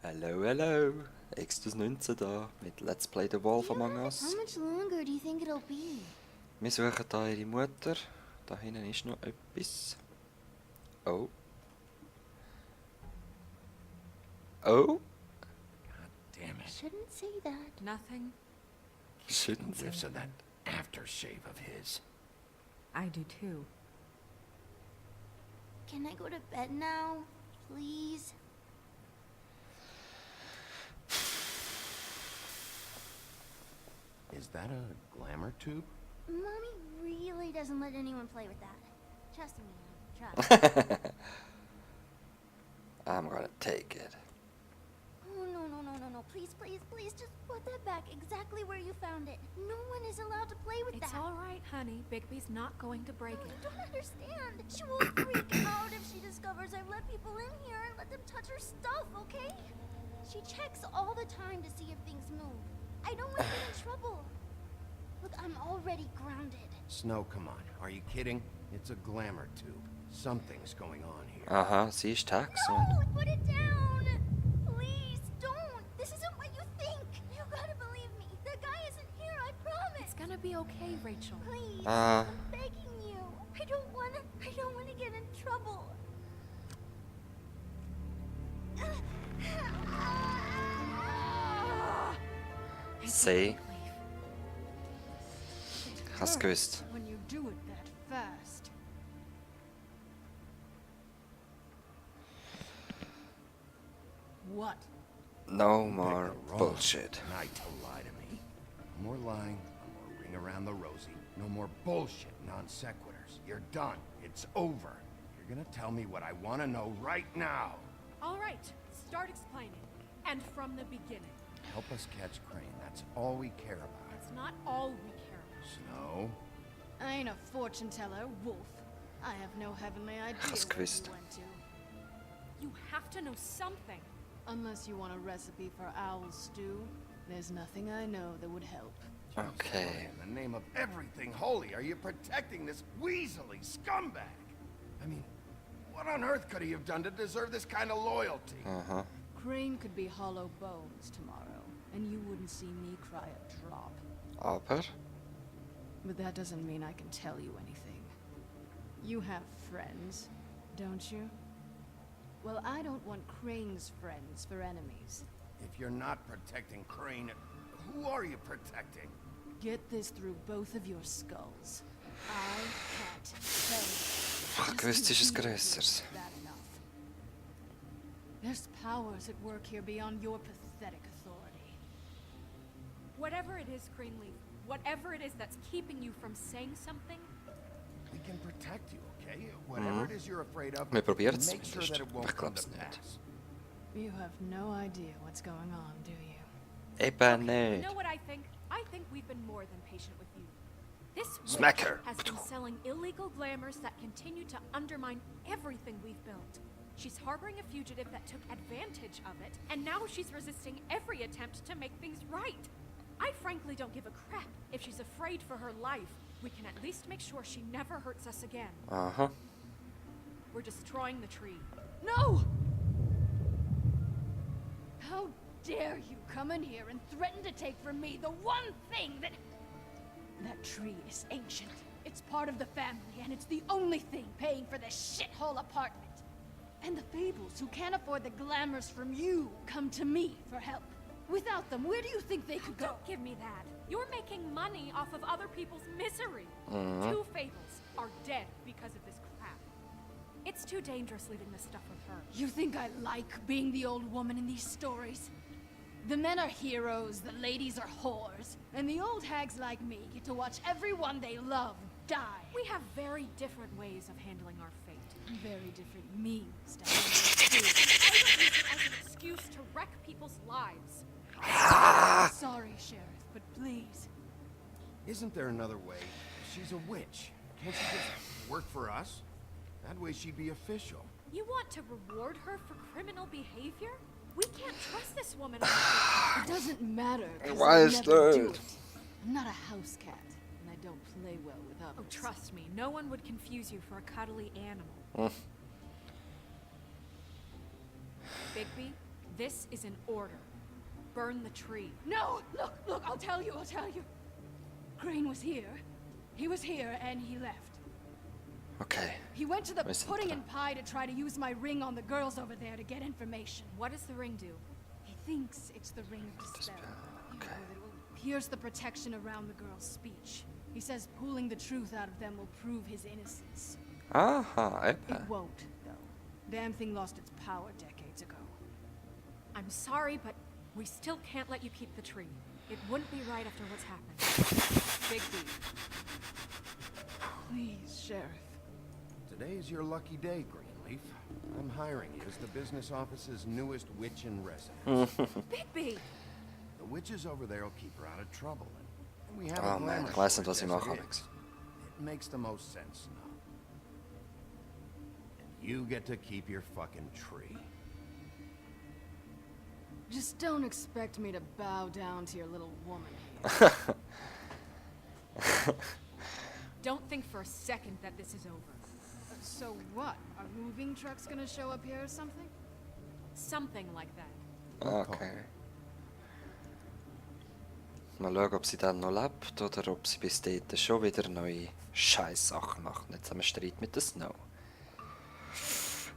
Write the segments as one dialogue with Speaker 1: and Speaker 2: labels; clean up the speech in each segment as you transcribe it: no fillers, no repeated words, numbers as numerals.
Speaker 1: Hallo, hallo. Extus 19 da mit Let's Play The Wolf Among Us.
Speaker 2: How much longer do you think it'll be?
Speaker 1: Wir suchen da ihre Mutter. Da hinten ist noch etwas. Oh. Oh.
Speaker 3: God damn it.
Speaker 2: Shouldn't say that.
Speaker 4: Nothing.
Speaker 1: Shouldn't say
Speaker 3: Whiffs of that aftershave of his.
Speaker 4: I do too.
Speaker 2: Can I go to bed now? Please?
Speaker 3: Is that a glamour tube?
Speaker 2: Mommy really doesn't let anyone play with that. Trust me, trust.
Speaker 1: I'm gonna take it.
Speaker 2: Oh, no. Please, just put that back exactly where you found it. No one is allowed to play with
Speaker 4: It's
Speaker 2: that.
Speaker 4: all right, honey. Bigby's not going to break
Speaker 2: No,
Speaker 4: it.
Speaker 2: you don't understand. She will freak out if she discovers I've let people in here and let them touch her stuff, okay? She checks all the time to see if things move. I don't want to get in trouble. Look, I'm already grounded.
Speaker 3: Snow, come on. Are you kidding? It's a glamour tube. Something's going on here.
Speaker 1: Aha, sie ist Taxon.
Speaker 2: No, put it down! Please, don't! This isn't what you think! You gotta believe me. The guy isn't here, I promise!
Speaker 4: It's gonna be okay, Rachel.
Speaker 2: Please,
Speaker 1: Ah.
Speaker 2: I'm begging you. I don't wanna get in trouble.
Speaker 1: See? Hast gewusst.
Speaker 5: When you do it that fast. What?
Speaker 1: No more
Speaker 3: Pick a wrong
Speaker 1: bullshit.
Speaker 3: night to lie to me. No more lying, no more ring around the rosy, no more bullshit, non sequiturs. You're done. It's over. You're gonna tell me what I want to know right now.
Speaker 4: All right, start explaining. And from the beginning.
Speaker 3: Help us catch Crane. That's all we care about.
Speaker 4: That's not all we care about.
Speaker 3: Snow?
Speaker 5: I ain't a fortune teller, Wolf. I have no heavenly idea
Speaker 1: Hast
Speaker 5: where you
Speaker 1: gewusst.
Speaker 5: went to.
Speaker 4: You have to know something.
Speaker 5: Unless you want a recipe for owl stew, there's nothing I know that would help.
Speaker 1: Okay.
Speaker 3: In the name of everything holy, are you protecting this weaselly scumbag? I mean, what on earth could he have done to deserve this kind of loyalty?
Speaker 1: Aha.
Speaker 5: Crane could be hollow bones tomorrow, and you wouldn't see me cry a drop.
Speaker 1: Aber?
Speaker 5: But that doesn't mean I can tell you anything. You have friends, don't you? Well, I don't want Crane's friends for enemies.
Speaker 3: If you're not protecting Crane, who are you protecting?
Speaker 5: Get this through both of your skulls. I can't tell you.
Speaker 1: Gewusst ist es
Speaker 5: Just to hear
Speaker 1: Grösseres.
Speaker 5: that enough. There's powers at work here beyond your pathetic authority.
Speaker 4: Whatever it is, Greenleaf, whatever it is that's keeping you from saying something,
Speaker 3: We can protect you, okay? Whatever it is you're afraid of,
Speaker 1: Wir probieren es
Speaker 3: make sure that it
Speaker 1: zumindest.
Speaker 3: won't
Speaker 1: Ich
Speaker 3: come
Speaker 1: glaub's
Speaker 3: to
Speaker 1: nicht.
Speaker 3: pass.
Speaker 5: You have no idea what's going on, do you?
Speaker 1: Eben
Speaker 4: you
Speaker 1: nicht.
Speaker 4: know what I think? I think we've been more than patient with you. This
Speaker 1: Smack
Speaker 4: witch
Speaker 1: her.
Speaker 4: has been selling illegal glamours that continue to undermine everything we've built. She's harboring a fugitive that took advantage of it, and now she's resisting every attempt to make things right. I frankly don't give a crap if she's afraid for her life. We can at least make sure she never hurts us again.
Speaker 1: Aha.
Speaker 4: We're destroying the tree.
Speaker 5: No! How dare you come in here and threaten to take from me the one thing that... That tree is ancient. It's part of the family, and it's the only thing paying for this shithole apartment. And the Fables, who can't afford the glamours from you, come to me for help. Without them, where do you think they could go?
Speaker 4: Don't give me that. You're making money off of other people's misery. Two Fables are dead because of this crap. It's too dangerous leaving this stuff with her.
Speaker 5: You think I like being the old woman in these stories? The men are heroes, the ladies are whores, and the old hags like me get to watch everyone they love die.
Speaker 4: We have very different ways of handling our fate.
Speaker 5: Very different means to
Speaker 4: I don't use it as an excuse to wreck people's lives.
Speaker 5: Sorry, Sheriff, but please.
Speaker 3: Isn't there another way? She's a witch. Can't she just work for us? That way she'd be official.
Speaker 4: You want to reward her for criminal behavior? We can't trust this woman.
Speaker 5: It doesn't matter. 'Cause
Speaker 1: Why
Speaker 5: I
Speaker 1: is
Speaker 5: never do
Speaker 1: that?
Speaker 5: it. I'm not a house cat, and I don't play well with others.
Speaker 4: Oh, trust me, no one would confuse you for a cuddly animal. Bigby, This is an order. Burn the tree.
Speaker 5: No! Look, I'll tell you. Crane was here. He was here and he left.
Speaker 1: Okay.
Speaker 5: He went to the
Speaker 1: Where's the
Speaker 5: pudding
Speaker 1: tra-
Speaker 5: and pie to try to use my ring on the girls over there to get information.
Speaker 4: What does the ring do?
Speaker 5: He thinks it's the ring of dispel.
Speaker 1: Okay.
Speaker 5: Pierce the protection around the girl's speech. He says pulling the truth out of them will prove his innocence.
Speaker 1: Aha,
Speaker 5: It
Speaker 1: epä.
Speaker 5: won't, though. Damn thing lost its power decades ago.
Speaker 4: I'm sorry, but we still can't let you keep the tree. It wouldn't be right after what's happened. Big B.
Speaker 5: Please, Sheriff.
Speaker 3: Today's your lucky day, Greenleaf. I'm hiring you as the business office's newest witch in residence.
Speaker 4: Big B!
Speaker 3: The witches over there will keep her out of trouble. And we have
Speaker 1: Oh
Speaker 3: a
Speaker 1: man,
Speaker 3: glamour
Speaker 1: ik weiß
Speaker 3: shortage
Speaker 1: nicht, was ich
Speaker 3: as
Speaker 1: mache,
Speaker 3: it
Speaker 1: Alex.
Speaker 3: is. It makes the most sense now. And you get to keep your fucking tree.
Speaker 5: Just don't expect me to bow down to your little woman here.
Speaker 4: Don't think for a second that this is over.
Speaker 5: So what? Are moving trucks gonna show up here or something?
Speaker 4: Something like that.
Speaker 1: Okay. Mal schauen, ob sie dann noch lebt oder ob sie bis dahin schon wieder neue Scheißsachen macht. Jetzt haben wir Streit mit der Snow.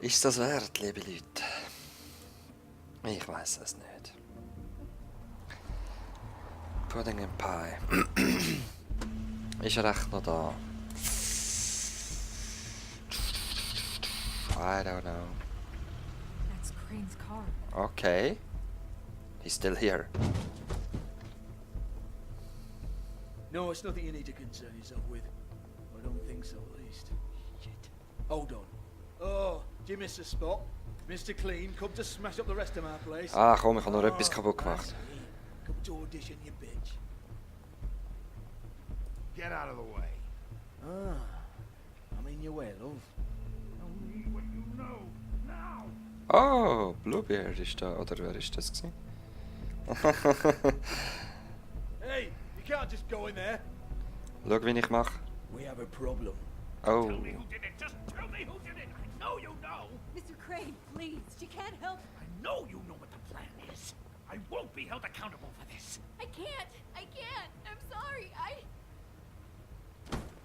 Speaker 1: Ist das wert, liebe Leute? Ich weiß es nicht. Pudding and Pie. Ist er echt noch da? I don't know.
Speaker 4: That's Crane's car.
Speaker 1: Okay. He's still here.
Speaker 6: No, it's nothing you need to concern yourself with. I don't think so, at least. Shit. Hold on. Oh, do you miss the spot? Mr. Clean, come to smash up the rest of my place.
Speaker 1: Ah, komm, ich habe noch
Speaker 6: Oh,
Speaker 1: etwas kaputt gemacht.
Speaker 6: that's it. Come to audition, you bitch.
Speaker 3: Get out of the way.
Speaker 6: I'm in your way, love.
Speaker 3: Tell me what you know, now!
Speaker 1: Oh, Bluebeard ist da. Oder wer ist das gewesen?
Speaker 6: Hey, you can't just go in there.
Speaker 1: Schau, wie ich mache.
Speaker 6: We have a problem.
Speaker 1: Oh.
Speaker 3: Tell me who did it! Just tell me who did it! I know you know!
Speaker 5: Mr. Crane, please. She can't help.
Speaker 3: I know you know what the plan is! I won't be held accountable for this!
Speaker 2: I can't. I'm sorry.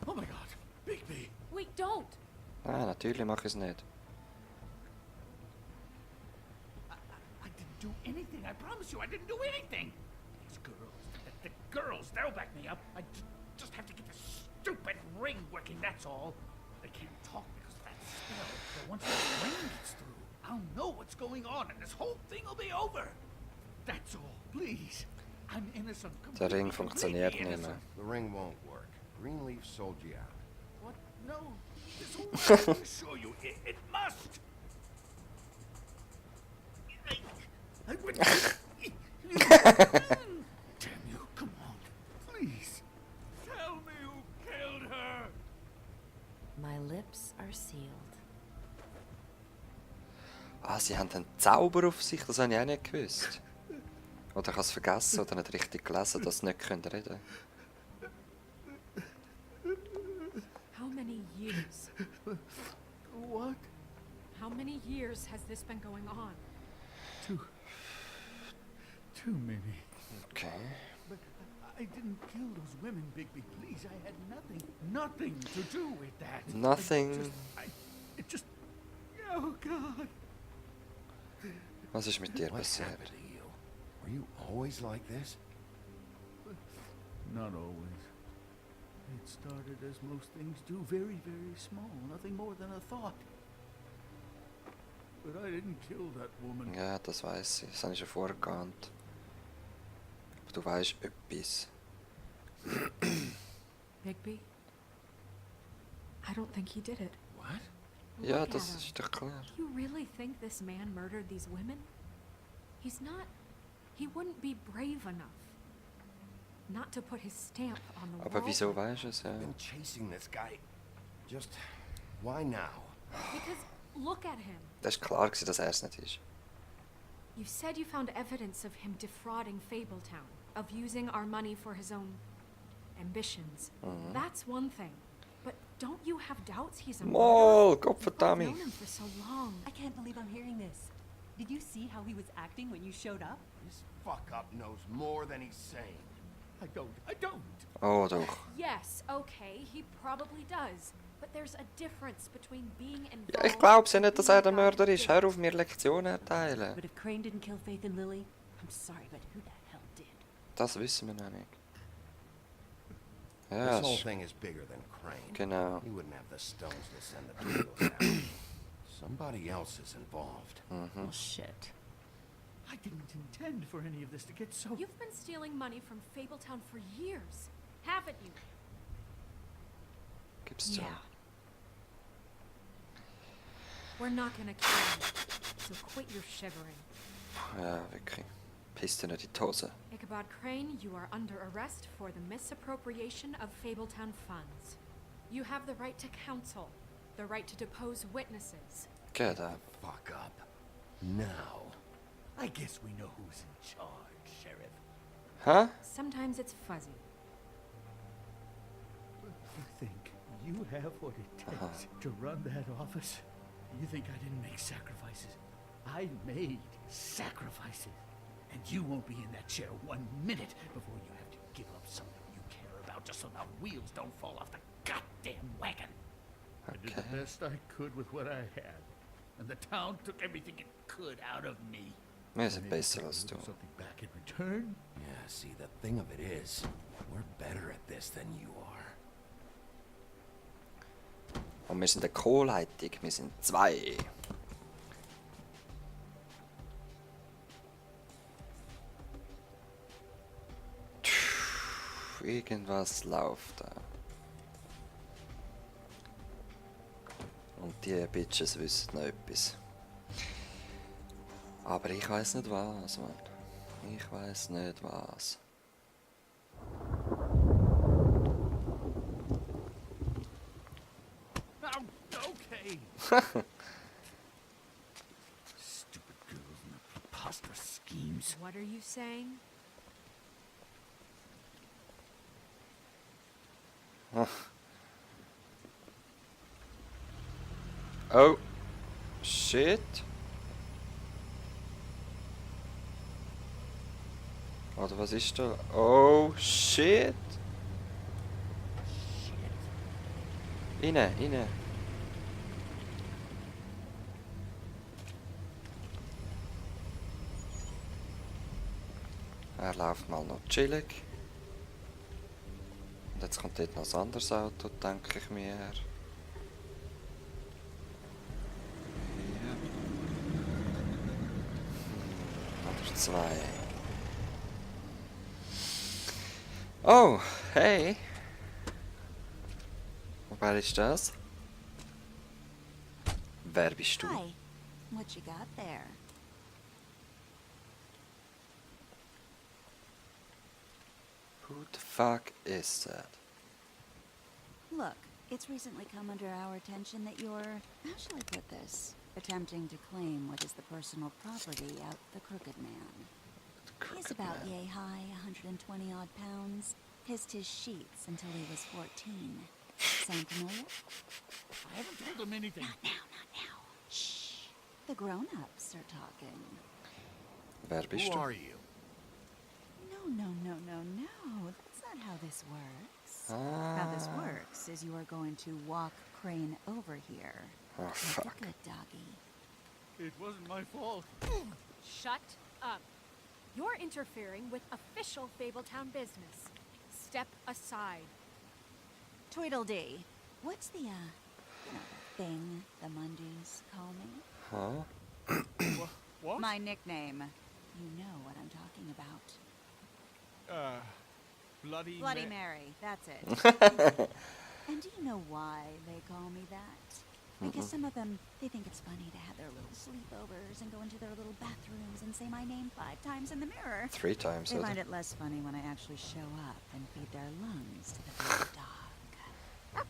Speaker 6: Oh my god, Bigby.
Speaker 4: Wait, don't!
Speaker 1: Ah, natürlich mache ich es nicht.
Speaker 3: I didn't do anything, I promise you, I didn't do anything! These girls, the girls, they'll back me up. I just have to get this stupid ring working, that's all. They can't talk because of that spell. But once the ring gets through, I'll know what's going on and this whole thing will be over. That's all, please. I'm innocent.
Speaker 1: Der Ring
Speaker 3: completely
Speaker 1: funktioniert nicht
Speaker 3: innocent.
Speaker 1: mehr.
Speaker 3: The ring won't work. Greenleaf sold you out. What? No. This whole thing will show you. It must. I would. Damn you! Come on, please. Tell me who killed her.
Speaker 7: My lips are sealed.
Speaker 1: Ah, sie haben einen Zauber auf sich, das habe ich auch nicht gewusst. Oder ich habe es vergessen oder nicht richtig gelesen, dass sie nicht reden können.
Speaker 4: How many years?
Speaker 6: What?
Speaker 4: How many years has this been going on?
Speaker 6: Too many.
Speaker 1: Okay.
Speaker 6: But I didn't kill those women, Bigby. Please, I had nothing to do with that.
Speaker 1: Nothing.
Speaker 6: It just. Oh God.
Speaker 1: Was ist mit dir
Speaker 3: What
Speaker 1: passiert?
Speaker 3: happened to you? Were you always like this?
Speaker 6: Not always. It started as most things do, very, very small, nothing more than a thought. But I didn't kill that woman.
Speaker 1: Ja, das weiß ich. Das habe ich schon vorher geahnt. Aber du weißt etwas.
Speaker 4: Bigby? I don't think he did it.
Speaker 6: What?
Speaker 1: Ja,
Speaker 4: Look at
Speaker 1: das
Speaker 4: him.
Speaker 1: ist doch klar.
Speaker 4: You really think this man murdered these women? He's not... He wouldn't be brave enough. Not to put his stamp on the
Speaker 1: Aber
Speaker 4: wall.
Speaker 1: wieso weißt du es? Ja.
Speaker 3: I've been chasing this guy. Just why now?
Speaker 4: Because look at him.
Speaker 1: Das war klar, gewesen, dass er es nicht ist.
Speaker 4: You said you found evidence of him defrauding Fabletown, of using our money for his own ambitions. That's one thing. But don't you have doubts he's a
Speaker 1: Mol,
Speaker 4: murderer? You've both
Speaker 1: Gottverdammt.
Speaker 4: known him for so long.
Speaker 7: I can't believe I'm hearing this.
Speaker 8: Did you see how he was acting when you showed up?
Speaker 9: This fuck-up knows more than he's saying.
Speaker 3: I don't.
Speaker 1: Oh doch.
Speaker 4: Yes, okay, he probably does. But there's a difference between being involved.
Speaker 1: Ja, ich glaub's ja nicht, dass er der
Speaker 4: and being
Speaker 1: Mörder ist. Hör
Speaker 4: guilty.
Speaker 1: auf, mir Lektionen erteilen.
Speaker 8: But if Crane didn't kill Faith and Lily, I'm sorry, but who the hell did?
Speaker 1: Das wissen wir noch nicht.
Speaker 9: This
Speaker 1: Ja,
Speaker 9: whole thing is bigger than Crane.
Speaker 1: genau.
Speaker 9: He wouldn't have the stones to send the Twiggles out. Somebody else is involved.
Speaker 8: Well, shit.
Speaker 3: I didn't intend for any of this to get so...
Speaker 4: You've been stealing money from Fabletown for years, haven't you?
Speaker 1: Gib's zu.
Speaker 4: We're not gonna kill you, so quit your shivering.
Speaker 1: Ja, wirklich. Pisst dir nicht in die Hose.
Speaker 4: Ichabod Crane, you are under arrest for the misappropriation of Fabletown funds. You have the right to counsel, the right to depose witnesses.
Speaker 1: Get up.
Speaker 9: Fuck up. Now.
Speaker 3: I guess we know who's in charge, Sheriff.
Speaker 1: Huh?
Speaker 4: Sometimes it's fuzzy.
Speaker 3: You think you have what it takes to run that office? You think I didn't make sacrifices? I made sacrifices. And you won't be in that chair 1 minute before you have to give up something you care about just so the wheels don't fall off the goddamn wagon. I did the best I could with what I had. And the town took everything it could out of me.
Speaker 1: Wir sind
Speaker 3: Maybe
Speaker 1: besser
Speaker 3: I
Speaker 1: als du.
Speaker 3: want something back in return?
Speaker 9: Yeah, see, the thing of it is, we're better at this than you are.
Speaker 1: Und wir sind eine Co-Leitung. Wir sind 2. Irgendwas läuft da. Und die Bitches wissen noch etwas. Aber ich weiß nicht was, Mann. Ich weiß nicht was.
Speaker 3: Oh, okay. Stupid girls and their preposterous schemes.
Speaker 4: What are you saying?
Speaker 1: Oh. Shit. Oder was ist da? Oh, shit. Inne, inne. Er läuft mal noch chillig. Und jetzt kommt dort noch ein anderes Auto, denke ich mir. Ja. Oder 2. Oh, hey. Wer ist das? Wer bist du?
Speaker 2: Hi. What you got there?
Speaker 1: Who the fuck is that?
Speaker 2: Look, it's recently come under our attention that you're, how shall I put this, attempting to claim what is the personal property out the Crooked Man. He's about yay high, 120 odd pounds. Pissed his sheets until he was 14. Sound familiar?
Speaker 3: I haven't told him anything.
Speaker 2: Not now. Shh. The grown-ups are talking.
Speaker 1: Wer bist
Speaker 9: Who
Speaker 1: du?
Speaker 9: are you?
Speaker 2: No. That's not how this works. How this works is you are going to walk Crane over here.
Speaker 1: Oh,
Speaker 2: Like
Speaker 1: fuck.
Speaker 2: a good doggy.
Speaker 3: It wasn't my fault.
Speaker 4: Shut up. You're interfering with official Fabletown business. Step aside.
Speaker 2: Tweedledee. What's the, thing the Mundies call me?
Speaker 1: Huh?
Speaker 3: What?
Speaker 2: My nickname. You know what I'm talking about.
Speaker 3: Bloody
Speaker 2: Bloody Mary, that's it. And do you know why they call me that? Because some of them, they think it's funny to have their little sleepovers and go into their little bathrooms and say my name 5 times in the mirror.
Speaker 1: 3 times,
Speaker 2: They
Speaker 1: oder?
Speaker 2: find it less funny when I actually show up and feed their lungs to the big dog.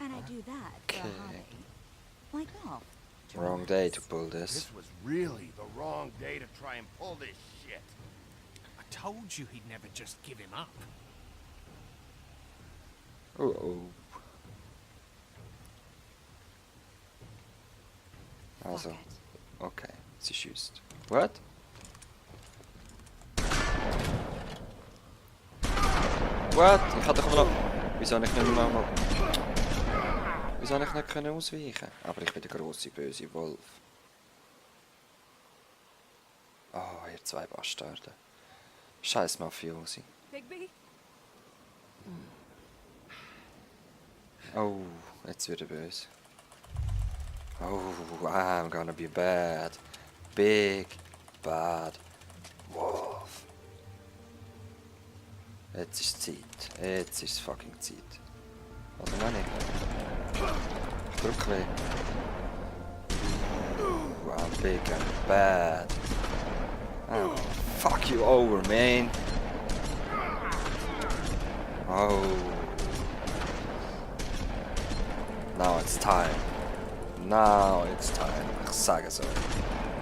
Speaker 2: And I do that for a
Speaker 1: Okay.
Speaker 2: hobby. Like golf. to
Speaker 1: Wrong day to
Speaker 2: relax.
Speaker 1: pull this.
Speaker 9: This was really the wrong day to try and pull this shit.
Speaker 3: I told you he'd never just give him up.
Speaker 1: Oh. Also,
Speaker 2: Fuck it.
Speaker 1: Okay, sie schießt. What? What? Ich hatte doch noch... Wieso habe ich nicht mal... Wieso habe ich nicht können ausweichen? Aber ich bin der grosse, böse Wolf. Oh, ihr zwei Bastarde. Scheiß Mafiosi.
Speaker 4: Bigby?
Speaker 1: Oh, jetzt wird er böse. Oh, I'm gonna be bad. Big, bad wolf. Jetzt ist Zeit. Jetzt ist fucking Zeit. Oder noch nicht? Ich drück weh. I'm big and bad. Oh, fuck you over, man. Oh. Now it's time. Now it's time. Ich sage so.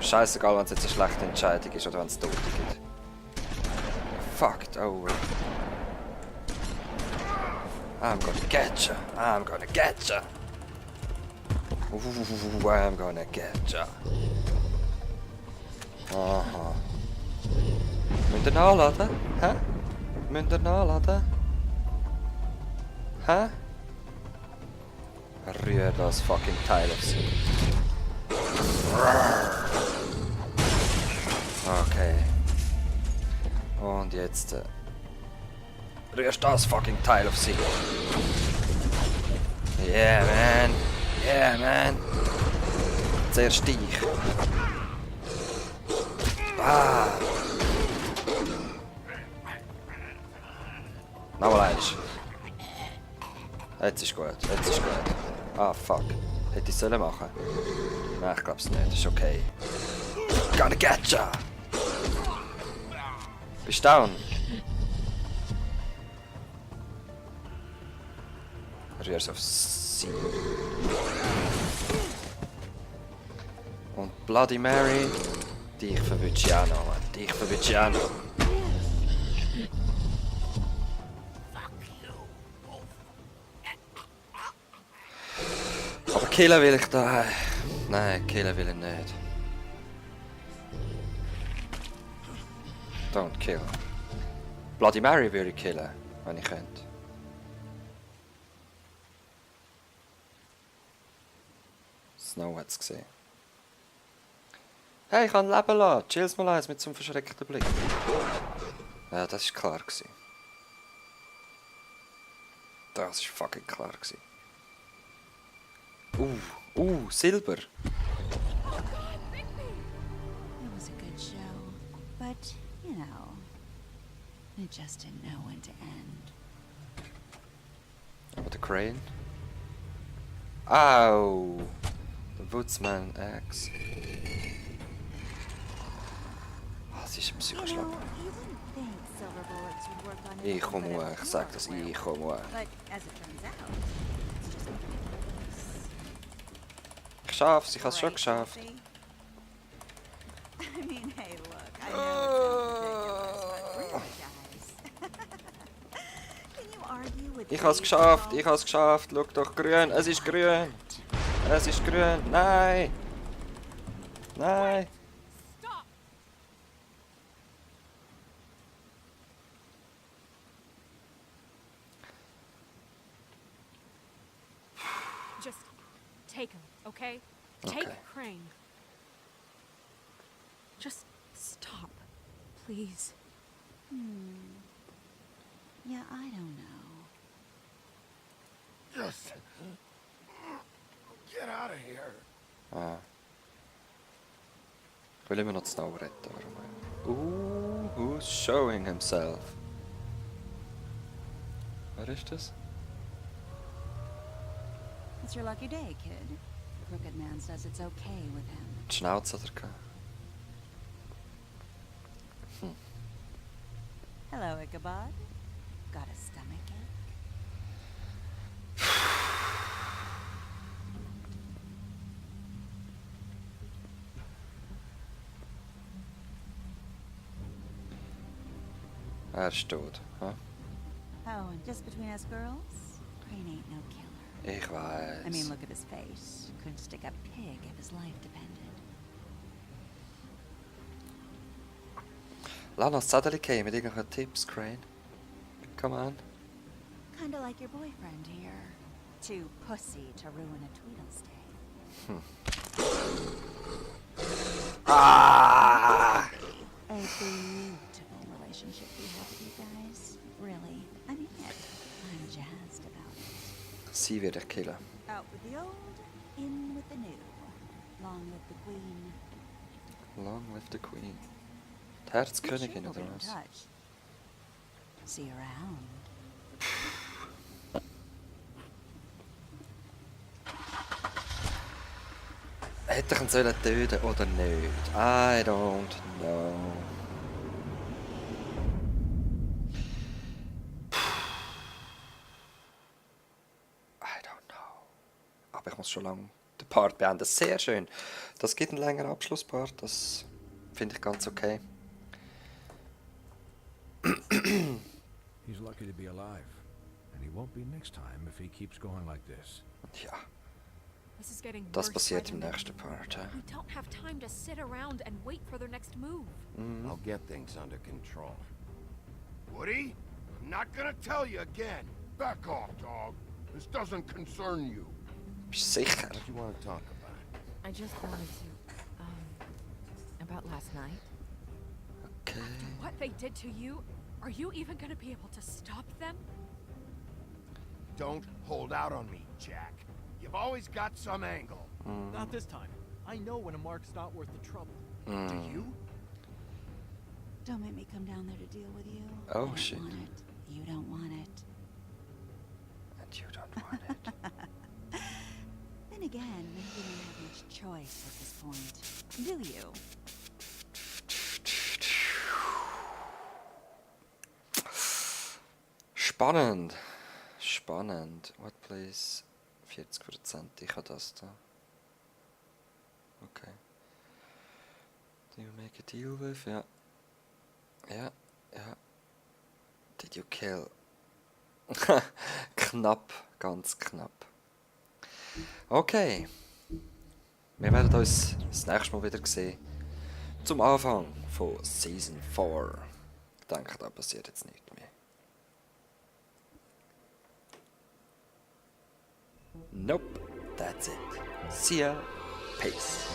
Speaker 1: Scheißegal, wenn es jetzt eine schlechte Entscheidung ist oder wenn es Tote gibt. Fucked over. I'm gonna get ya. I'm gonna get ya. Ooh, I'm gonna get ya. Aha. Müsst ihr nachladen? Hä? Müsst ihr nachladen? Hä? Rühr das fucking Teil auf sie. Okay. Und jetzt rührst das fucking Teil auf sie. Yeah, man. Yeah, man. Zuerst dich. Ah. Noch eins. Jetzt ist gut, jetzt ist gut. Ah, fuck. Hätte ich sollen machen? Nein, ich glaub's nicht. Ist okay. Gonna get ya! Bist down? Rühr's auf sie. Und Bloody Mary, dich verwünsche ich auch noch, Mann. Dich verwünsche ich auch noch. Aber killen will ich da. Nein, killen will ich nicht. Don't kill. Bloody Mary würde ich killen, wenn ich könnte. Snow hat es gesehen. Hey, ich kann leben lassen. Chills mal eins mit so einem verschreckten Blick. Ja, das war klar. Das war fucking klar. Silber.
Speaker 8: It was a good show, but, you know, it just didn't know when to end.
Speaker 1: Aber der Crane. Au! Der Woodsman Axe. Das ist ein Psychoschlag. Ich komme hoch, ich sag das, ich komme hoch. Ich schaff's, ich hab's schon geschafft. Ich hab's geschafft, ich hab's geschafft. Schau doch, grün, es ist grün. Es ist grün, nein. Nein.
Speaker 4: Just take him, okay? Take
Speaker 1: Okay.
Speaker 4: Crane. Just stop, please.
Speaker 8: Yeah, I don't know.
Speaker 9: Just get out of here.
Speaker 1: Ah. Ich will immer noch Snow retten. Who's showing himself? Wer ist das?
Speaker 8: It's your lucky day, kid. Crooked Man says it's okay with him.
Speaker 1: Die Schnauze hat er gehabt.
Speaker 8: Hello, Ichabod. Got a stomachache?
Speaker 1: Er ist tot. Huh?
Speaker 8: Oh, and just between us girls, Crane ain't no killer.
Speaker 1: Ich weiß.
Speaker 8: I mean, look at his face. Couldn't stick a pig if his life depended.
Speaker 1: Lass noch das Zettel gehen mit irgendwelchen Tipps, Crane. Come on.
Speaker 8: Kinda like your boyfriend here. Too pussy to ruin a Tweedle stay.
Speaker 1: Ah!
Speaker 8: A beautiful relationship we have with you guys. Really, I mean it. I'm jazzed about it.
Speaker 1: Sie wird dich killen.
Speaker 8: Out with the old, in with the new. Long live the queen.
Speaker 1: Long live the Queen. Die
Speaker 8: Good
Speaker 1: Herzkönigin
Speaker 8: shit,
Speaker 1: oder
Speaker 8: we'll be in
Speaker 1: was?
Speaker 8: touch. See you around.
Speaker 1: Hätte ich ihn sollen töten oder nicht? I don't know. I don't know. Aber ich muss schon lange den Part beenden. Sehr schön. Das gibt einen längeren Abschlusspart. Das finde ich ganz okay.
Speaker 10: He's lucky to be alive. And he won't be next time if he keeps going like this.
Speaker 1: Ja,
Speaker 4: This is getting
Speaker 1: das
Speaker 4: worse
Speaker 1: passiert
Speaker 4: by
Speaker 1: im
Speaker 4: the
Speaker 1: nächsten
Speaker 4: minute.
Speaker 1: Part. Hä?
Speaker 4: We don't have time to sit around and wait for their next move.
Speaker 9: I'll get things under control. Woody? I'm not gonna tell you again. Back off, dog. This doesn't concern you.
Speaker 1: Bist du sicher?
Speaker 9: What you want to talk about?
Speaker 7: I just wanted to, about last night.
Speaker 1: Okay.
Speaker 4: What they did to you, are you even gonna be able to stop them?
Speaker 9: Don't hold out on me, Jack. You've always got some angle.
Speaker 11: Not this time. I know when a mark's not worth the trouble.
Speaker 9: Do you?
Speaker 8: Don't make me come down there to deal with you.
Speaker 1: Oh,
Speaker 8: I don't
Speaker 1: shit.
Speaker 8: want it. You don't want it.
Speaker 1: And you don't want it.
Speaker 8: Then again, maybe you don't have much choice at this point. Do you?
Speaker 1: Spannend. Spannend. What place? 40%. Ich habe das da. Okay. Do you make a deal with? Ja. Ja. Ja. Did you kill? Knapp. Ganz knapp. Okay. Wir werden uns das nächste Mal wieder sehen. Zum Anfang von Season 4. Ich denke, da passiert jetzt nichts mehr. Nope, that's it. See ya. Peace.